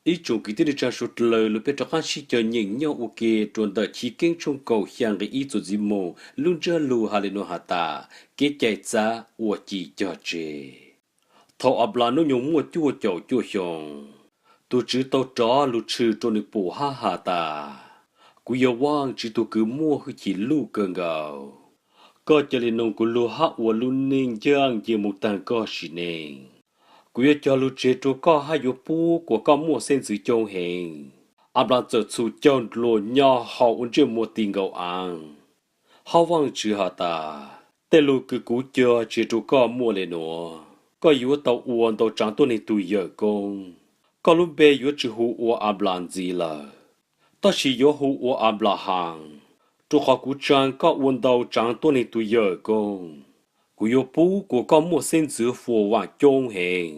Ib tsoom kwv tij neej tsa suav dlawg, lug peb rov qaab sib cog nyeem nyob ua ke rua ntawm Chiv Keeb tshooj kaum xyaa nqe ib txuas ntxiv moog. Lub ntsab lug has le nuav has tas, kev cai txav ua ci cog tseg. Thaum Anplas hnub nyoog muaj cuaj caum cuaj xyoo, tug Tswv tau rov lug tshwm rua nwg pum hab has tas, Kuv yog Vaajtswv tug kws muaj hwj chim luj kawg nkaus. Koj ca le noog kuv lug hab ua lub neej ncaaj nce moog taag koj sim neej. Kuv yuav cog lug tseg rua koj hab yuav pub kuas koj muaj xeeb ntxwv coob heev. Anplas txawm txhus caug ndlua nyo hau ua ntsej muag ti nkaus aav. Hab Vaajtswv has tas, Tej lug kws kuv cog tseg rua koj muaj le nuav: koj yuav tau ua ntau tsaav tuab neeg tug yawm koob. Koj lub npe yuav tsi hu ua Anplas ntxiv lawm, tab sis yuav hu ua Anplahas, rua qhov kuv tsaa koj ua ntau tsaav tuab neeg tug yawm koob. Kuv yuav pub kuas koj muaj xeeb ntxwv fuam vaam coob heev.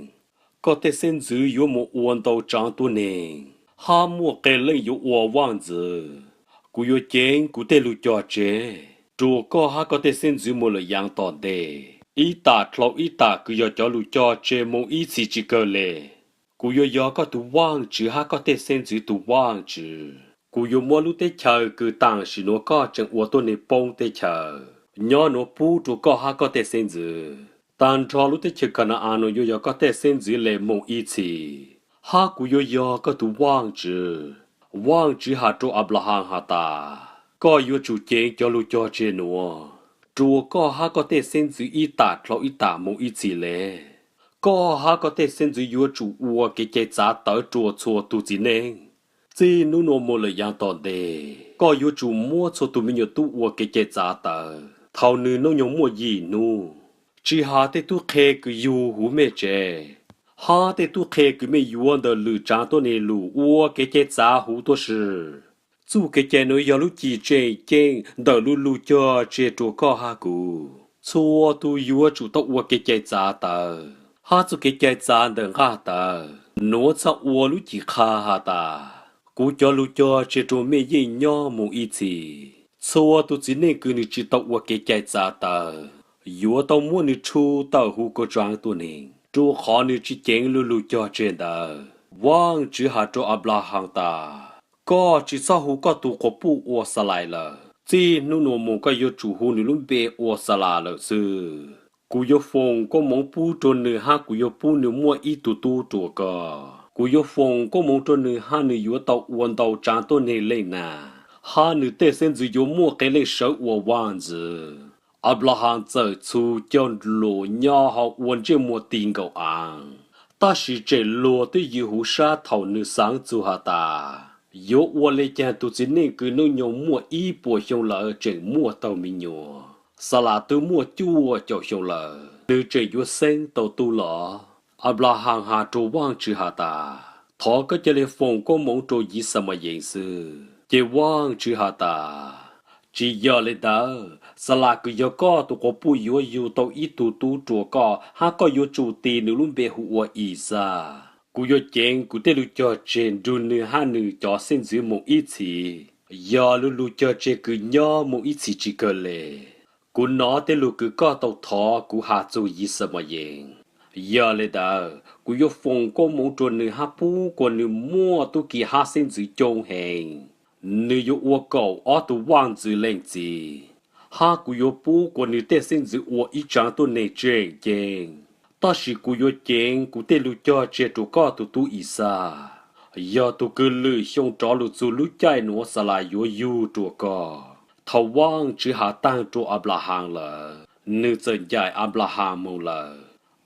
Koj tej xeeb ntxwv yuav moog ua ntau tsaav tuab neeg, hab muaj qee leej yuav ua vaaj ntxwv. Kuv yuav ceev kuv tej lug cog tseg rua koj hab koj tej xeeb ntxwv moog lawm yaav tom ntej. Ib tam dlhau ib tam kws yog cov lug cog tseg moog ib txhis tsi kawg le. Kuv yuav yog koj tug Vaajtswv hab koj tej xeeb ntxwv tug Vaajtswv. Kuv yuav muab lub teb chaws kws taam sim nuav koj tseem ua tuab neeg poob teb chaws nyob nuav pub rua koj hab koj tej xeeb ntxwv. Taag nrho lub teb chaws Ka na-as nuav yuav yog koj tej xeeb ntxwv le moog ib txhis, hab kuv yuav yog koj tug Vaajtswv. Vaajtswv has rua Anplahas has tas, Koj yuav tsum ceev cov lug cog tseg nuav rua koj hab koj tej xeeb ntxwv ib tam dlhau ib tam moog ib txhis le. Koj hab koj tej xeeb ntxwv yuav tsum ua kev cai txav tawv rua txhua tug txiv neej. Txij hnub nuav moog lawm yaav tom ntej, koj yuav tsum muab txhua tug me nyuam tub ua kev cai txav tawv thaum nwg noob nyoog muaj yim nub, tsi has tej tub qhe kws yug huv mej tsev, hab tej tub qhe kws mej yuav ntawm lwm tsaav tuab neeg lug ua kev cai txav huv tuab si. Txuj kev cai nuav yog lub cim tseem ceeb ntawm lub lug cog tseg rua koj hab kuv. Txhua tug yuav tsum tau ua kev cai txav tawv hab txuj kev cai txav ntawm nqaj tawv. Nuav txhaj ua lub cim qha has tas, kuv cov lug cog tseg rua mej yeej nyob moog ib txhis. Txhua tug txiv neej kws nwg tsi tau ua kev cai txav tawv, yuav tau muab nwg rhu tawm huv kuas tsaav tuab neeg, rua qhov nwg tsi ceev lub lug cog tseg ntawd. Vaajtswv has rua Anplahas tas, Koj tsi txhob hu koj tug quas puj ua Xalais lawm. Txij hnub nuav moog koj yuav tsum hu nwg lub npe ua Xalas lawm xwb. Kuv yuav foom koob moov pub rua nwg hab kuv yuav pub nwg muaj ib tug tub rua koj. Kuv yuav foom koob moov rua nwg hab nwg yuav tau ua ntau tsaav tuab neeg leej nab, hab nwg tej xeeb ntxwv yuav muaj qee leej sawv ua vaaj ntxwv. Anplahas txawm txhus caug ndlua nyo hau ua ntsej muag ti nkaus aav, tab sis tseem luag twb yws huv sab thaum nwg xaav txug has tas, yuav ua le caag tug txiv neej kws noob nyoog muaj ib puas xyoo lawm tseem muaj taug me nyuam. Xalas twb muaj cuaj caum xyoo lawm, nwg tseem yuav xeeb tau tub los? Anplahas has rua Vaajtswv has tas, Thov koj ca le foom koob moov rua Yixalayees xwb. Ces Vaajtswv has tas, Tsi yog le ntawd, Xalas kws yog koj tug quas puj yuav yug tau ib tug tub rua koj hab koj yuav tsum tis nwg lub npe hu ua Ixaj. Kuv yuav ceev kuv tej lug cog tseg nrug nwg hab nwg cov xeeb ntxwv moog ib txhis, yog lub lug cog tseg kws nyob moog ib txhis tsi kawg le. Kuv nov tej lug kws koj tau thov kuv has txug Yixalayees. Yog le ntawd, kuv yuav foom koob moov rua nwg hab pub kuas nwg muaj tub ki hab xeeb ntxwv coob heev. Nwg yuav ua kaum ob tug vaaj ntxwv leej txiv, hab kuv yuav pub kuas nwg tej xeeb ntxwv ua ib tsaav tuab neeg tseem ceeb. Tab sis kuv yuav ceev kuv tej lug cog tseg rua koj tug tub Ixaj, yog tug kws lwm xyoo rov lug txug lub caij nuav Xalas yuav yug rua koj. Thaum Vaajtswv has taag rua Anplahas lawm, nwg txawm ncaim Anplahas moog lawm.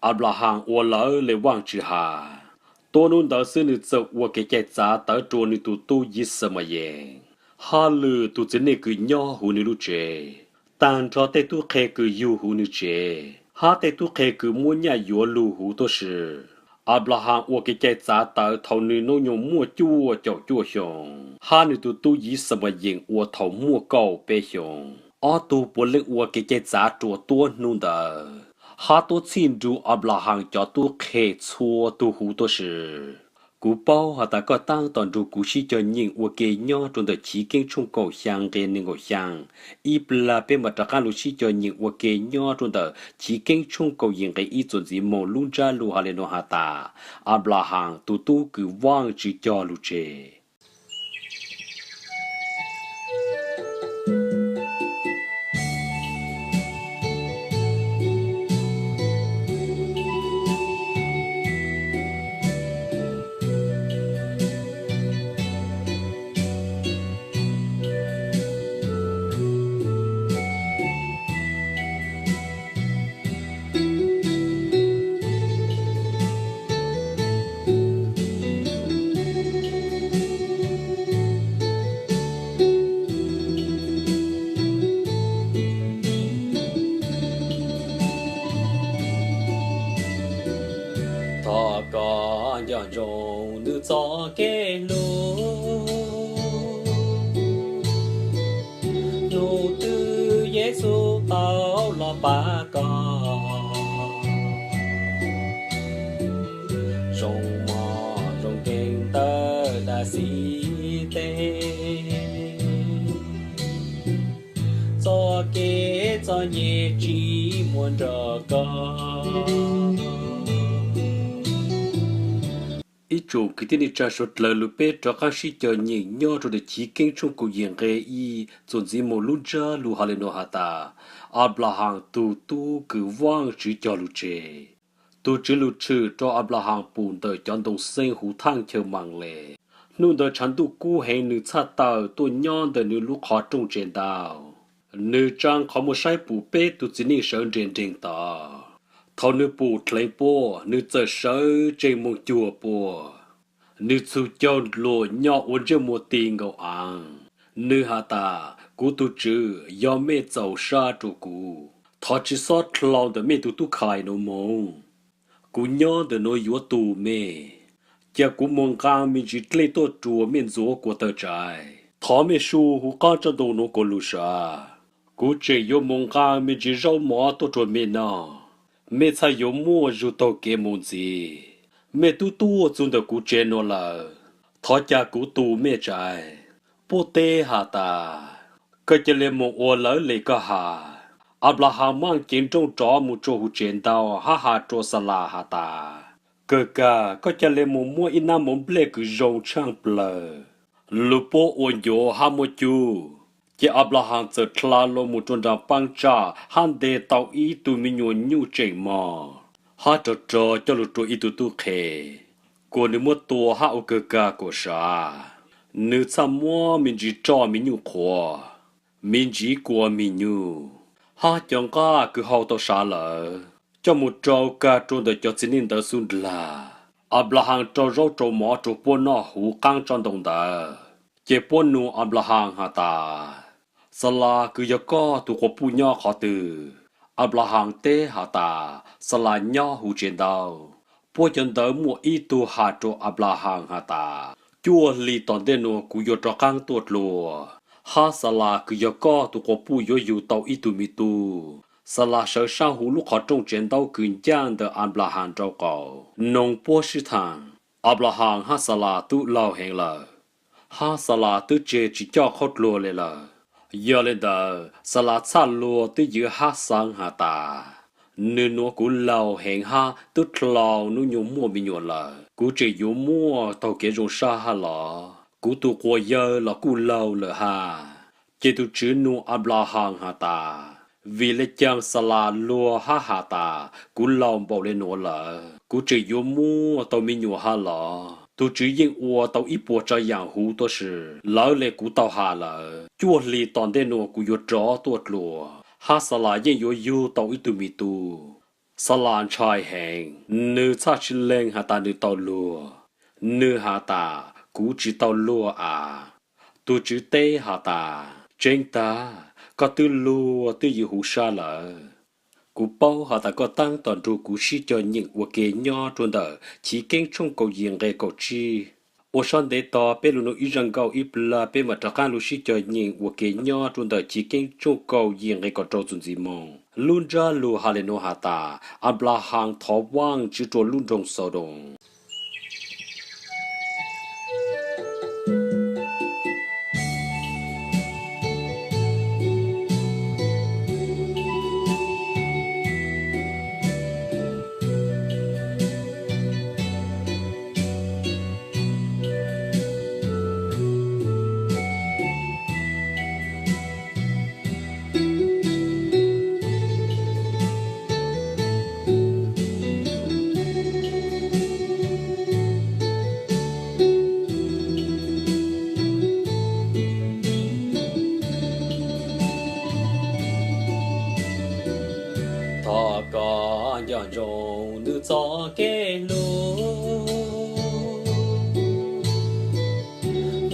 Anplahas ua lawv le Vaajtswv has. Tuab nub ntawd xwb nwg txawm ua kev cai txav tawv rua nwg tug tub Yixalayees hab lwm tug txiv neej kws nyob huv nwg lub tsev, taag nrho tej tub qhe kws yug huv nwg tsev hab tej tub qhe kws muab nyaj yuav lug huv tuab si. Anplahas ua kev cai txav tawv thaum nwg noob nyoog muaj cuaj caum cuaj xyoo, hab nwg tug tub Yixalayees ua thaum muaj kaum peb xyoo. Ob tug puav leej ua kev cai txav rua tuab nub ntawd, hab tuab txhij nrug Anplahas cov tub qhe txhua tug huv tuab si. Kuv paub has tas koj taab tom nrug kuv sib cog nyeem ua ke nyob rua ntawm Chiv Keeb tshooj kaum xyaa nqe neeg nkaum xyaa. Ib plag peb maam rov qaab lug sib cog nyeem ua ke nyob rua ntawm Chiv Keeb tshooj kaum yim nqe ib txuas ntxiv moog lub ntsab lug has le nuav has tas, Anplahaas tug tub kws Vaajtswv cog lug tseg. Thov koj nco ntsoov nwg txoj kev hlub, nub twg Yexus tau los pab koj. Zoo mov zoo nkeeg tawm tas xib teb, txoj kev txom nyem tsis muaj nrog koj. Ib tsoom kwv tij neej tsa suav dlawg, lug peb rov qaab sib cog nyeem nyob rua ntawm Chiv Keeb tshooj kaum yim nqe ib txuas ntxiv moog lub ntsab lug has le nuav has tas, Anplahaas tug tub kws Vaajtswv cog lug tseg. Tug Tswv lug tshwm rua Anplahaas pum ntawm cov ntoo xeeb huv thaaj chaw Maas Les. Nub ntawd tshav ntuj kub heev, nwg txhaj tawm tuaj nyob ntawm nwg lub qhov rooj tsev ntau. Nwg tsaa qhov muag saib pum peb tug txiv neej sawv nres nreeg tod. Thaus nwg pum dleev puab, nwg txawm sawv tsees moog cuag puab. Nwg txug caug dluam nyob ua ntsej muag ti nkaus aav. Nwg has tas, Kuv tug Tswv, yog mej txaus sab rua kuv, thov tsi xob dlhau ntawm mej tug tub khai nuav moog. Kuv nyob ntawm nuav yuav tug mej. Ca kuv moog nqaa me ntsis dlej tuaj rua mej ntxuav kuas tawg tsaiv. Thov mej su huv qaab tsob ntoo nuav kuas lug sav. Kuv tseem yuav moog nqaa me ntsis zaub mov tuaj rua mej noj. Mej txhaj yuav muaj zug taug kev moog ntxiv. Mej tub tuaj txug ntawm kuv tsev nuav lawm, thov ca kuv tu mej tsaiv. Puab teb has tas, Koj ca le moog ua lawv le koj has. Anplahaas maaj ceev nrooj rov moog rua huv tsev ntau hab has rua Xalas has tas, Kawg kag, koj ca le moog muab ib nab mov nplej kws zoo tshaaj plawg, lug puab ua ncuav hab muab cub. Ces Anplahaas txawm dlha lug moog rua nraag paab tsaj hab nteg tau ib tug me nyuam nyuj tseem mog, hab rog rog coj lug rua ib tug tub qhe, kuas nwg muab tua hab ua kawg kag kuas sav. Nwg txhaj muab me ntsis roj me nyuj qhuav, me ntsis kua me nyuj, hab cov nqaj kws hau tau sav lawm, coj moog rau kag rua ntawm cov txiv neej ntawd xub ndlag. Anplahaas rau zaub rau mov rua puab noj huv qaab tsob ntoo ntawd. Ces puab nug Anplahaas has tas, Xalas kws yog koj tug quas puj nyob qhov twg? Anplahaas teb has tas, Xalas nyob huv tsev ntau. Puab cov ntawd muaj ib tug has rua Anplahaas has tas, Cuaj hli tom ntej nuav kuv yuav rov qaab tuaj dlua, hab Xalas kws yog koj tug quas puj yuav yug tau ib tug me tub. Xalas sawv saab huv lub qhov rooj tsev ntaub kws ncaaj ntawm Anplahaas nraub qaum, noog puab sib thaam. Anplahaas hab Xalas tub laug heev lawm, hab Xalas twb tseg tsis coj qhaub dluag le lawm. Yog le ntawd, Xalas txhaj luag twb ywv hab xaav has tas, Nwg nuav kuv laug heev hab twb dlhau nub nyuas muaj me nyuam lawm, kuv tseem yuav muaj taug kev zoo sab hab los? Kuv tug quas yawg los kuj laug lawm hab. Ces tug Tswv nug Anplahaas has tas, Vim le caag Xalas luag hab has tas, kuv laug npaum le nuav lawm, kuv tseem yuav muaj tau me nyuam hab los? Tug Tswv yeej ua tau ib puas tsav yaam huv tuab si, lawv le kuv tau has lawm. Cuaj hli tom ntej nuav kuv yuav rov tuaj dlua, hab Xalas yeej yuav yug tau ib tug me tub. Xalas ntshai heev, nwg txhaj tsis leeg has tas nwg tau luag. Nwg has tas, Kuv tsis tau luag as. Tug Tswv teb has tas, Tseeb tag, koj twb luag twb ywv huv sab lawm. Kuv paub has tas koj taab tom nrug kuv sib cog nyeem ua ke nyob rua ntawm Chiv Keeb tshooj kaum yim nqe kaum tsib. Ua sab ntev tog peb lug nug ib zag nkauj ib plag peb mam rov qaab lug sib cog nyeem ua ke nyob rua ntawm Chiv Keeb tshooj kaum yim nqe kaum rau txuas ntxiv moog. Lub ntsab lug has le nuav has tas, Anplahaas thov Vaajtswv rua lub nroog Xaudoos.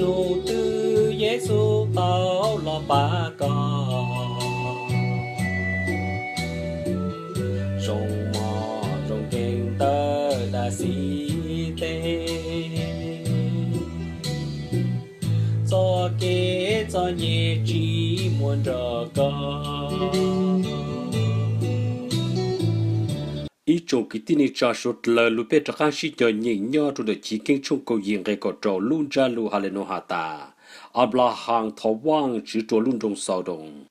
Hnub twg Yexus tau los pab koj, zoo mos zoo nkeeg ntawm dab xib teg, txoj kev txom nyem tsis muaj nrog koj. Ib tsoom kwv tij neej tsa suav dlawg, lug peb rov qaab sib cog nyeem nyob rua ntawm Chiv Keeb tshooj kaum yim nqe kaum rau, lub ntsab lug has le nuav has tas, Anplahas thov Vaajtswv rua lub nroog Xaudoos.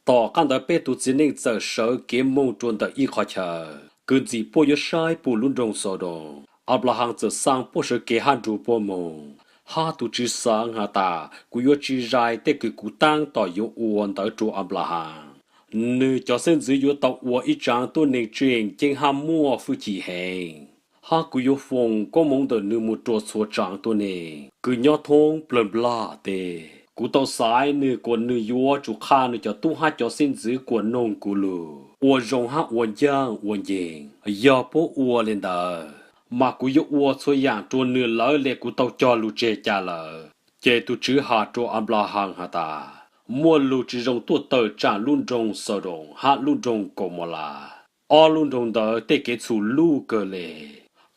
Tom qaab ntawd peb tug txiv neej txawm sawv kev moog rua ntawm ib qhov chaw kws ntxim puab yuav saib pum lub nroog Xaudoos. Anplahas txawm xaa puab sawv kev hab nrug puab moog, hab tug Tswv xaav has tas, kuv yuav tsi zais tej kws kuv taab tom yuav ua ntawd rua Anplahas. Nwg cov xeeb ntxwv yuav tau ua ib tsaav tuab neeg tseem ceeb hab muaj fwj chim heev, hab kuv yuav foom koob moov ntawm nwg moog rua txhua tsaav tuab neeg kws nyob thoob plawg nplaj teb. Kuv tau xaiv nwg kuas nwg yuav tsum qha nwg cov tub hab cov xeeb ntxwv kuas noog kuv lug, ua zoo hab ua ncaaj ua nceeg. Yog puab ua le ntawd, mas kuv yuav ua txhua yaam rua nwg lawv le kuv tau cog lug tseg ca lawm. Ces tug Tswv has rua Anplahas has tas, muaj lug tsi zoo tuaj tawm tsaam lub nroog Xaudoos hab lub nroog Kaumaulas. Ob lub nroog ntawd tej kev txhum luj kawg le.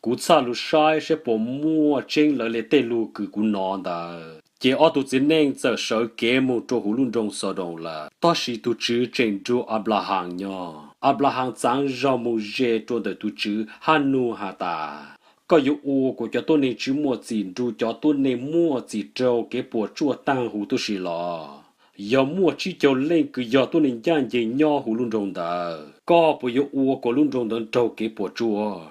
Kuv txhaj lug saib saib puas muaj tseeb lawv le tej lug kws kuv nov ntawd. Ces ob tug txiv neej txawm sawv kev moog rua huv lub nroog Xaudoos lawm, tab sis tug Tswv tseem nrug Anplahas nyob. Anplahas txaav zog moog ze rua ntawm tug Tswv hab nug has tas, koj yuav ua kuas cov tuab neeg tsi muaj txim nrug cov tuab neeg muaj txim raug kev puam tsuaj taag huv tub si los? Yog muaj tsib caug leej kws yog tuab neeg ncaaj nceeg nyob huv lub nroog ntawd, koj puas yuav ua kuas lub nroog ntawd raug kev puam tsuaj?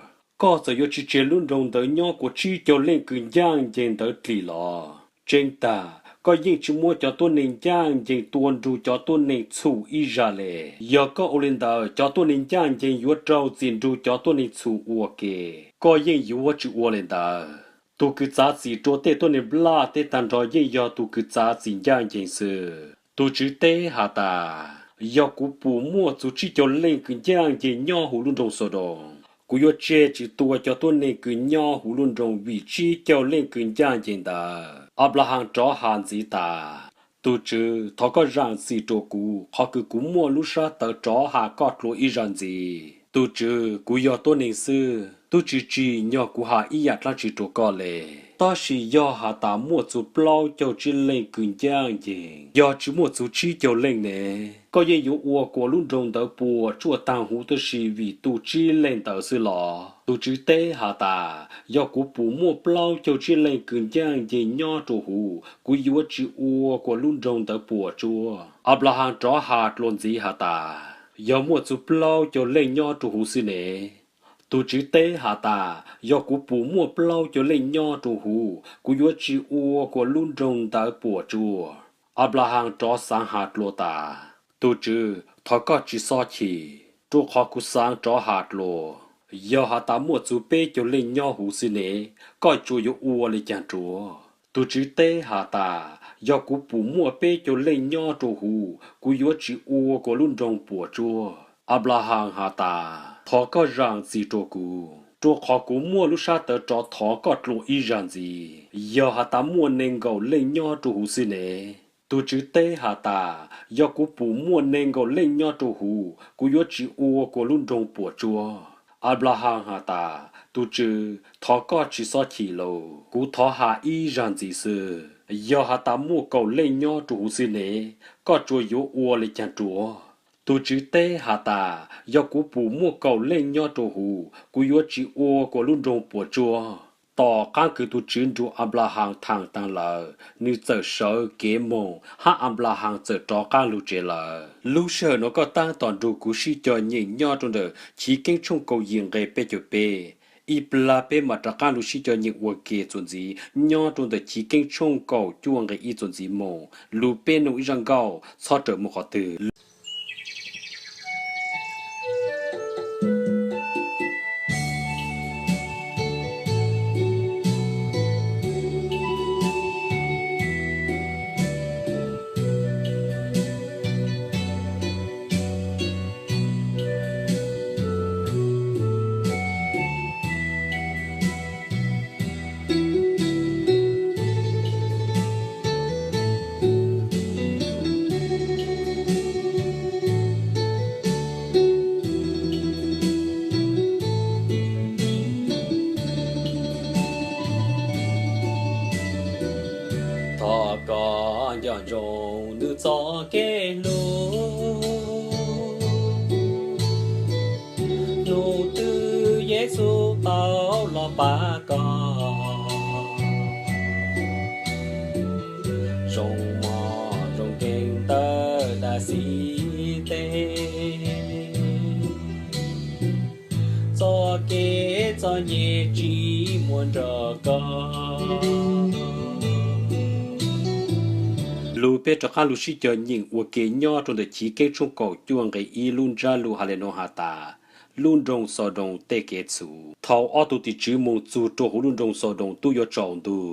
Koj txawm yuav tsi tseg lub nroog ntawd nyob kuas tsib caug leej kws ncaaj nceeg ntawd dlim los? Tseeb tag, koj yeej tsi muab cov tuab neeg ncaaj nceeg tua nrug cov tuab neeg txhum ib zag le. Yog koj ua le ntawd, cov tuab neeg ncaaj nceeg yuav raug txim nrug cov tuab neeg txhum ua ke. Koj yeej yuav tsi ua le ntawd. Tug kws txav txim rua tej tuab neeg nplaj teb taag nrho yeej yog tug kws txav txim ncaaj nceeg xwb. Tug Tswv teb has tas, yog kuv pum muaj txug tsib caug leej kws ncaaj nceeg nyob huv lub nroog Xaudoos, kuv yuav tseg tsi tua cov tuab neeg kws nyob huv lub nroog vim tsib caug leej kws ncaaj nceeg ntawd. Anplahas rov has ntxiv tas, tug Tswv, thov koj zaam txim rua kuv qhov kws kuv muaj lub sab tawv rov has koj dlua ib zag ntxiv. Tug Tswv, kuv yog tuab neeg xwb, tub tsi tsim nyog kuv has ib yaam dlaab tsi rua koj le. Tab sis yog has tas muaj txug plaub caug tsib leej kws ncaaj nceeg, yog tsi muaj txug tsib caug leej ne, koj yeej yuav ua kuas lub nroog ntawd puam tsuaj taag huv tub si vim tug tsib leej ntawd xwb los? Tug Tswv teb has tas, yog kuv pum muaj plaub caug tsib leej kws ncaaj nceeg nyob rua huv, kuv yuav tsi ua kuas lub nroog ntawd puam tsuaj. Anplahas rov has dlua ntxiv has tas, yog muaj txug plaub caug leej nyob rua huv xwb ne? Tug Tswv teb has tas, yog kuv pum muaj plaub caug leej nyob rua huv, kuv yuav tsi ua kuas lub nroog ntawd puam tsuaj. Anplahas rov xaav has dlua tas, tug Tswv, thov koj tsi xob chim, rua qhov kuv xaav rov has dlua. Yog has tas muaj txug peb caug leej nyob huv xwb ne, koj tsuas yuav ua le caag rua? Tug Tswv teb has tas, yog kuv pum muaj peb caug leej nyob rua huv, kuv yuav tsi ua kuas lub nroog puam tsuaj. Anplahas has tas, thov koj zaam txim rua kuv, rua qhov kuv muaj lub sab tawv rov thov koj dlua ib zag ntxiv. Yog has tas muaj neeg nkaum leej nyob rua huv xwb ne? Tug Tswv teb has tas, yog kuv pum muaj neeg nkaum leej nyob rua huv, kuv yuav tsi ua kuas lub nroog puam tsuaj. Anplahas has tas, tug Tswv, thov koj tsi xob chim lauj, kuv thov has ib zag ntxiv xwb. Yog has tas muaj kaum leej nyob rua huv xwb ne, koj tsuas yuav ua le caag rua? Tug Tswv teb has tas, yog kuv pum muaj kaum leej nyob rua huv, kuv yuav tsi ua kuas lub nroog puam tsuaj. Tom qaab kws tug Tswv nrug Anplahas thaam taag lawm, nwg txawm sawv kev moog, hab Anplahas txawm rov qaab lug tsev lawm. Lub sij hawm nuav koj taab tom nrug kuv sib cog nyeem nyob rua ntawm Chiv Keeb tshooj kaum yim nqe peb caug peb. Ib plag peb maam rov qaab lug sib cog nyeem ua ke txuas ntxiv nyob rua ntawm Chiv Keeb tshooj kaum cuaj nqe ib txuas ntxiv moog. Lug peb noog ib zaj nkauj, txhob rawm moog qhov twg. Thov koj nco ntsoov nws txoj kev hlub, hnub twg Yexus tau los pab koj, zoo mov zoo nkeeg ntawm dab xib teb, txoj kev txom nyem tsis muaj nrog koj. Lus peb rov qab lug sib cog nyeem ua ke nyob rau ntawm Chiv Keeb tshooj kaum cuaj nqe ib, lub ntsab lus has le nuav has tas, lub nroog Xaudoos tej kev txhum. Thaum ob tug tim tswv moog txug rua huv lub nroog Xaudoos tub yuav tsaus ntuj,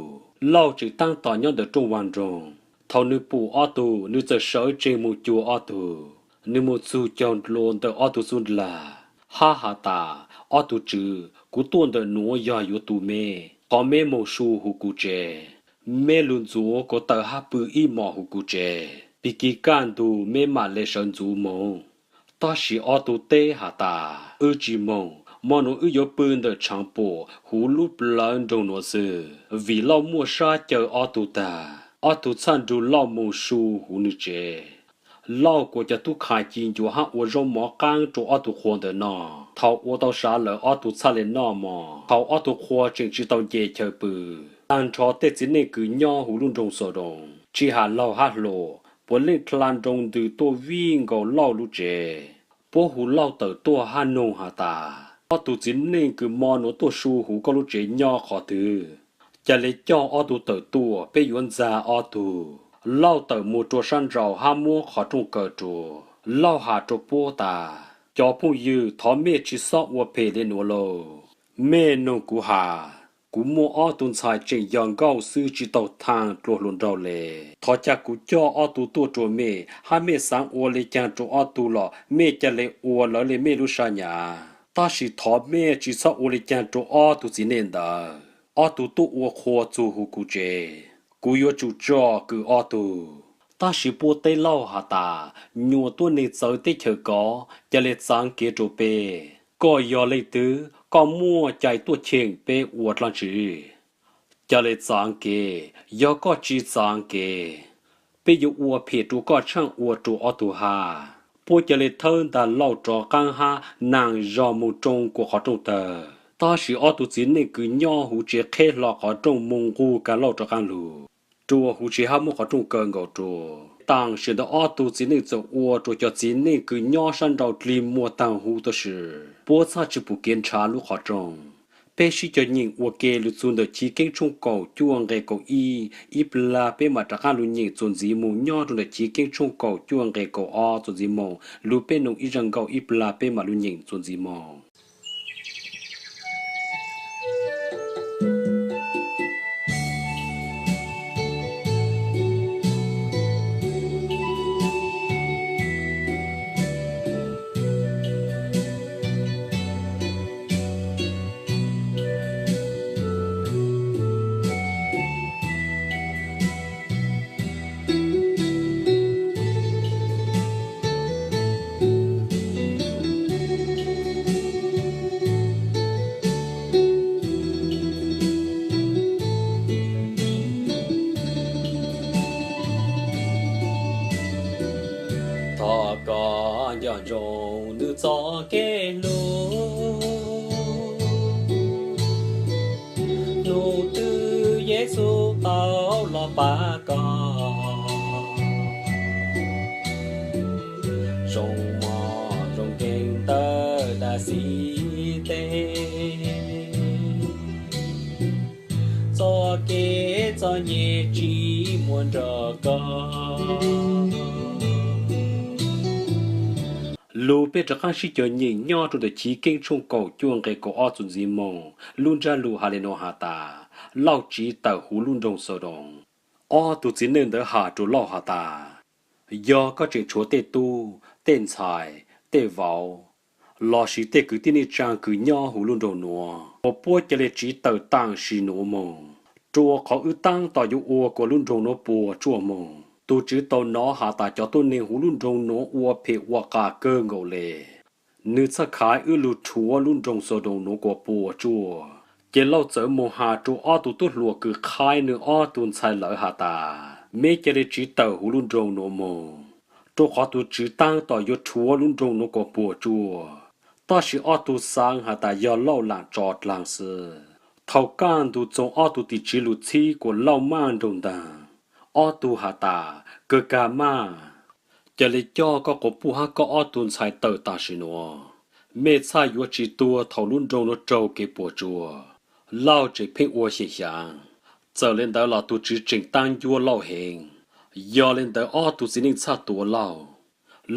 Lauj tseem taab tom nyob ntawm rooj vaag nroog. Thaum nwg pum ob tug, nwg txawm sawv tsees moog cuag ob tug. Nwg moog txug caug dlua ntawm ob tug xub ndlag hab has tas, Ob tug tswv, kuv tuaj ntawm nuav yog yuav tu meb. Thov meb moog su huv kuv tsev. Meb lug ntxuav kuas tawm hab pw ib mos huv kuv tsev, pig kig kaj ntug meb mam le sawv ntxuv moog. Tab sis ob tug teb has tas, Wb tsis moog, mov nuav wb yuav pw ntawm tshaav puam huv lub plawv nroog nuav xwb. Vim Lauj muaj sab caw ob tug tag, ob tug txhaj nrug Lauj moog su huv nwg tsev. Lauj kuas cov tub khais ci ncuav hab ua zaub mov qaab rua ob tug qhua ntawd noj. Thaum ua tau sav lawm ob tug txhaj le noj mov. Thaum ob tug qhua tseem tsis tau nce chaw pw, taag nrho tej txiv neej kws nyob huv lub nroog Xaudoos, tsis has laug hab hluas, puav leej dlha nroo ntws tuaj vij nkaus Lauj lub tsev. Puab hu Lauj tawm tuaj hab noog has tas, Ob tug txiv neej kws mov nuav tuaj su huv koj lub tsev nyob qhov twg? Ca le coj ob tug tawm tuaj, peb yuav ntxag ob tug. Lauj tawm moog rua sab nraud hab muab qhov rooj kaw rua. Lauj has rua puab tas, Cov phooj ywg, thov mej tsis xob ua phem le nuav lauj. Mej noog kuv has, kuv muaj ob tug ntxhais tseem yog nkauj xwb tsis tau thaag dlua hluas nraug le. Thov ca kuv coj ob tug tuaj rua mej, hab mej xaav ua le caag rua ob tug los mej ca le ua lawv le mej lub sab nyam. Tab sis thov mej tsis xob ua le caag rua ob tug txiv neej ntawd. Ob tug tuaj ua qhua txug huv kuv tsev, kuv yuav tsum tso kwv ob tug. Tab sis puab teb Lauj has tas, Nyuas tuab neeg txawv teb chaws kov, ca le txaav kev rua peb. Koj yog leej twg? Koj muaj cai tuaj cheem peb ua dlaab tsi? Ca le txaav kev, yog koj tsis txaav kev, peb yuav ua phem rua koj tshaaj ua rua ob tug hab. Puab ca le thawb ntag Lauj rov qaab hab naam zog moog roo kuas qhov rooj tawg. Tab sis ob tug txiv neej kws nyob huv tsev qheb hlo qhov rooj moog nqug kag Lauj rov qaab lug rua huv tsev hab muab qhov rooj kaw nkaus rua. Taam sim ntawd ob tug txiv neej txawm ua rua cov txiv neej kws nyob sab nraud dlig muag taag huv tag si, puab txhaj tsi pum kev nrhav lub qhov rooj. Peb sib cog nyeem ua ke lug txug ntawm Chiv Keeb tshooj kaum cuaj nqe kaum ib, ib plag peb maam rov qaab lug nyeem txuas ntxiv moog nyob rua ntawm Chiv Keeb tshooj kaum cuaj nqe kaum ob txuas ntxiv moog, lug peb noog ib zag nkaus ib plag peb maam lug nyeem txuas ntxiv moog. Thov koj nco ntsoov nws txoj kev hlub, hnub twg Yexus tau los pab koj, zoo mov zoo nkeeg ntawm dab xib teb. Txoj kev txom nyem tsis muaj nrog koj. Lug peb rov qaab sib cog nyeem nyob rau ntawm Chiv Keeb tshooj kaum cuaj nqe kaum ob txuas ntxiv moog, lub ntsab lug has le nuav has tas, Lauj tsiv tawm huv lub nroog Xaudoos. Ob tug txiv neej ntawd has rua Lauj has tas, yog koj tseem tshuav tej tub, tej ntxhais, tej vauv, lossis tej kwv tij neej tsaa kws nyob huv lub nroog nuav, puas puab ca le tsiv tawm taam sim nuav moog, rua qhov wb taab tom yuav ua kuas lub nroog nuav puas tsuaj moog. Tug tswv tau nov has tas cov tuab neeg huv lub nroog nuav ua phem ua qas kawg nkaus le. Nws txhaj khaiv wb lug rhuav lub nroog Xaudoos nuav kuas puas tsuaj. Ces Lauj txawm mus has rua ob tug tub hluas kws qhaib nwg ob tug ntxhais lawm has tas, Meb ca le tsiv tawm huv lub nroog nuav moog, rua qhov tug tswv taab tom yuav rhuav lub nroog nuav kuas puas tsuaj. Tab sis ob tug xaav has tas yog Lauj laam tso dlaag xwb. Thaus kaj ntug txoog ob tug tim tswv lug txhib kuas Lauj maj nroog ntaag, ob tug has tas, Kawg kag maj, ca le coj koj quas puj hab koj ob tug ntxhais tawm tam sim nuav. Mej txhaj yuav tsi tuag thaus lub nroog nuav raug kev puas tsuaj. Lauj tseem pheej ua xyeem xyaav. Txawm le ntawd los tug tswv tseem taab ncuab Lauj heev. Yog le ntawd ob tug txiv neej txhaj tuav Lauj.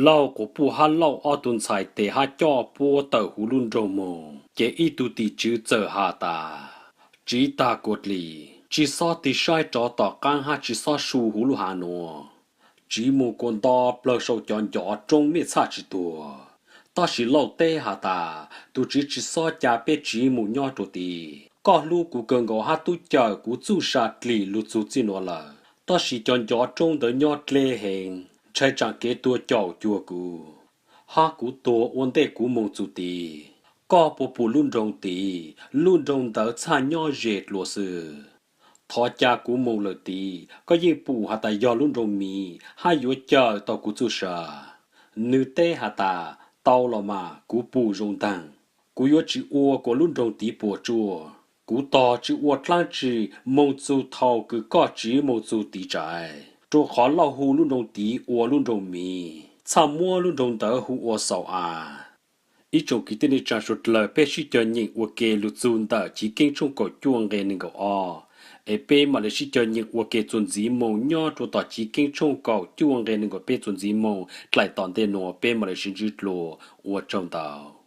Lauj quas puj hab Lauj ob tug ntxhais tes hab coj puab tawm huv lub nroog moog, ces ib tug tim tswv txawm has tas, Tsiv tag kuas dlim, tsi xob tig saib rov tom qaab hab tsi xob su huv lub haav nuav. Tsiv moog kuas nto plawg sau cov ncov roob mej txhaj tsi tuag. Tab sis Lauj teb has tas, Tug tswv tsi xob ca peb tsiv moog nyob rua tid. Koj hlub kuv kawg nkaus hab tub cawm kuv txuj sa dlim lug txug txij nuav lawm, tab sis cov ncov roob ntawd nyob dleb heev, ntshai tsaam kev tuag caum cuag kuv, hab kuv tuag ua ntej kuv moog txug tid. Koj puas pum lub nroog tid? Lub nroog ntawd txhaj nyob ze dlua xwb. Thov ca kuv moog lawm tid, koj yeej pum has tas yog lub nroog miv hab yuav cawm tau kuv txuj sa. Nwg teb has tas, Tau los mas, kuv pum zoo ntaag. Kuv yuav tsi ua kuas lub nroog tid puas tsuaj. Kuv tog tsi ua dlaab tsi moog txug thaus kws koj tsiv moog txug tid tsaiv, rua qhov Lauj hu lub nroog tid ua lub nroog miv, txhaj muab lub nroog ntawd hu ua Xaus As. Ib tsoom kwv tij neej tsaa suav dlawg, peb sib cog nyeem ua ke lug txug ntawm Chiv Keeb tshooj kaum cuaj nqe neeg nkaum ob, es peb mam le sib cog nyeem ua ke txuas ntxiv moog nyob rua tom Chiv Keeb tshooj kaum cuaj nqe neeg nkaum peb txuas ntxiv moog dlaim tom ntej nuav, peb mam le sib ntsib dlua. Ua tsaug ntau.